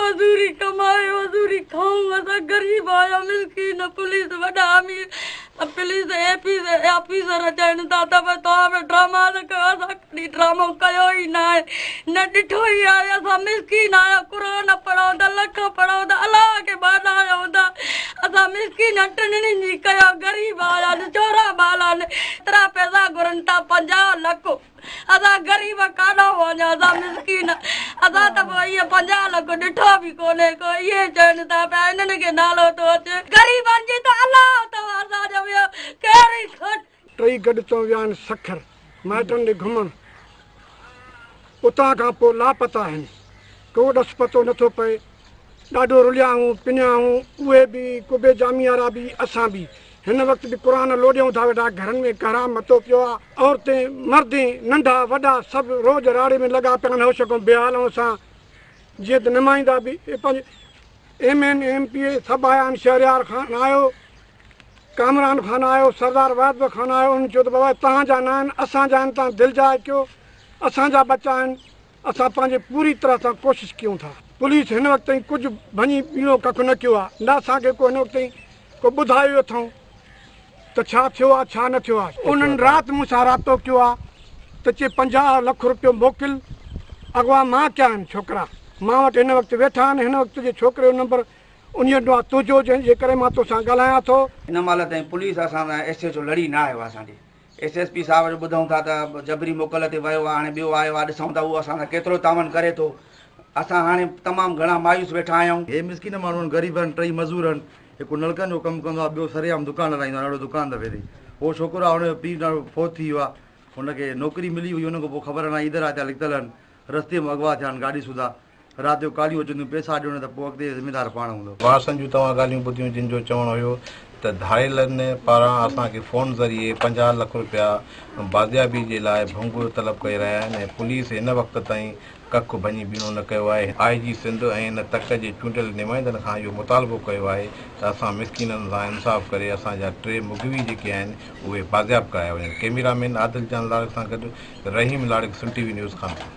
مزوري ڪمائي مزوري کائون اسان غريب آهيون مسڪين پوليس وڏا امير پوليس آفيسر چون ٿا ته ڀئي توهان به ڊراما نه ڪيو اسان ڪڏهن ڊرامو ڪيو ئي نه آهي نه ڏٺو ئي آهي اسان مسڪين آهيون قرآن پڙهون ٿا لک پڙهون ٿا الله کي ٻاڏايون ٿا اسان مسڪين ٽنهي جي ڪيو غريب آهيان ڇورا ٻال آهن ايترا پئسا گهرن ٿا 50 لک اسان غريب ڪاڏانهن وڃون اسان مسڪين اسان ته پوء اهي 50 لک ڏٺو به ڪونهي ڪو اهي چون ٿا پيا انهن کي نالو ٿو اچي غريبن جي ته الله اٿو اسان جو ٻيو ڪير ئي ڪونهي. ٽئي گڏ تون ويا آهن سکر مائٽن ڏي گهمڻ اتان کان پوء لاپتا آهن ڪو ڏس پتو نٿو پئي ڏاڍو رليا آهون پنيا آهون اهي به قبي جامي وارا به اسان به هن وقت به قرآن لوڏيون ٿا ويٺا گهرن ۾ ڪهرام متو پيو آ عورتين مردين ننڍا وڏا سڀ روڄ راڙي ۾ لڳا پيا آهن هوش کان بيحال آهون اسان جيئن ته نمائندا به پنهنجي M N M P A سڀ آيا آهن شهريار خان آيو ڪامران خان آيو سردار واحد خان آيو انهن چيو ته بابا توهان جا نه آهن اسان جا آهن توهان دلجاء ڪيو اسان جا ٻچا آهن اسان پنهنجي پوري طرح سان ڪوشش ڪيون ٿا. پوليس هن وقت تائين ڪجهه ڀڃي ٻيڻو ڪک نه ڪيو آهي نه اسان کي ڪو هن وقت تائين ڪو ٻڌايو اٿئون ته ڇا ٿيو آهي ڇا نه ٿيو آهي. انهن رات مون سان رابطو ڪيو آهي ته چي 50 لک روپيو موڪل اغوا مان ڪيا آهن ڇوڪرا مان وٽ هن وقت ويٺا آهن هن وقت جي ڇوڪري جو نمبر انهيء ڏنو آهي تنهنجو جنهن جي ڪري مان توسان ڳالهايان ٿو. هن مهل تائين پوليس اسان سان ايس ايڇ او لڙي نه آيو آهي اسان جي ايس ايس پي صاحب جو ٻڌون ٿا ته جبري موڪل تي ويو آهي هاڻي ٻيو آيو آهي ڏسون ٿا اهو اسان سان ڪيترو تعاون ڪري ٿو اسان هاڻي تمام گهڻا مايوس ويٺا آهيون. هي مسڪين ماڻهو آهن غريب آهن ٽئي مزور آهن هڪ نلڪن جو ڪم ڪندو آهي ٻيو سرعام دڪان هلائيندو آهي ننڍڙو دڪان اٿس هتي هو ڇوڪرو آهي هن جو پيء ڏاڍو فوت ٿي ويو آهي هن کي نوڪري ملي هئي ان کان پوء خبر ناهي عيد رات جا نڪتل آهن رستي ۾ اغوا ٿيا آهن گاڏي سوڌا رات جو ڪاليون اچن ٿيون پئسا ڏيو نه ته پوء اڳتي ذميدار پاڻ هوندو. وارثن جون توهان ڳالهيون ٻڌيون جن جو چوڻ هيو ته ڌاڙيلن پاران اسان کي فون ذريعي 50 لک رپيا بازيابي جي لاء ڀنگ طلب ڪري رهيا آهن ۽ پوليس هن وقت تائين ڪک ڀڃي ٻيڻو نه ڪيو آهي. آء جي سنڌ ۽ هن تڪ جي چونڊيل نمائندن کان اهو مطالبو ڪيو آهي ته اسان مسڪينن سان انصاف ڪري اسان جا ٽي مغوي جيڪي آهن اهي بازياب ڪرايا وڃن. ڪئميرا مين عادل جان لاڙڪ سان گڏ Rahim Larik Sindh T V news Khanpur.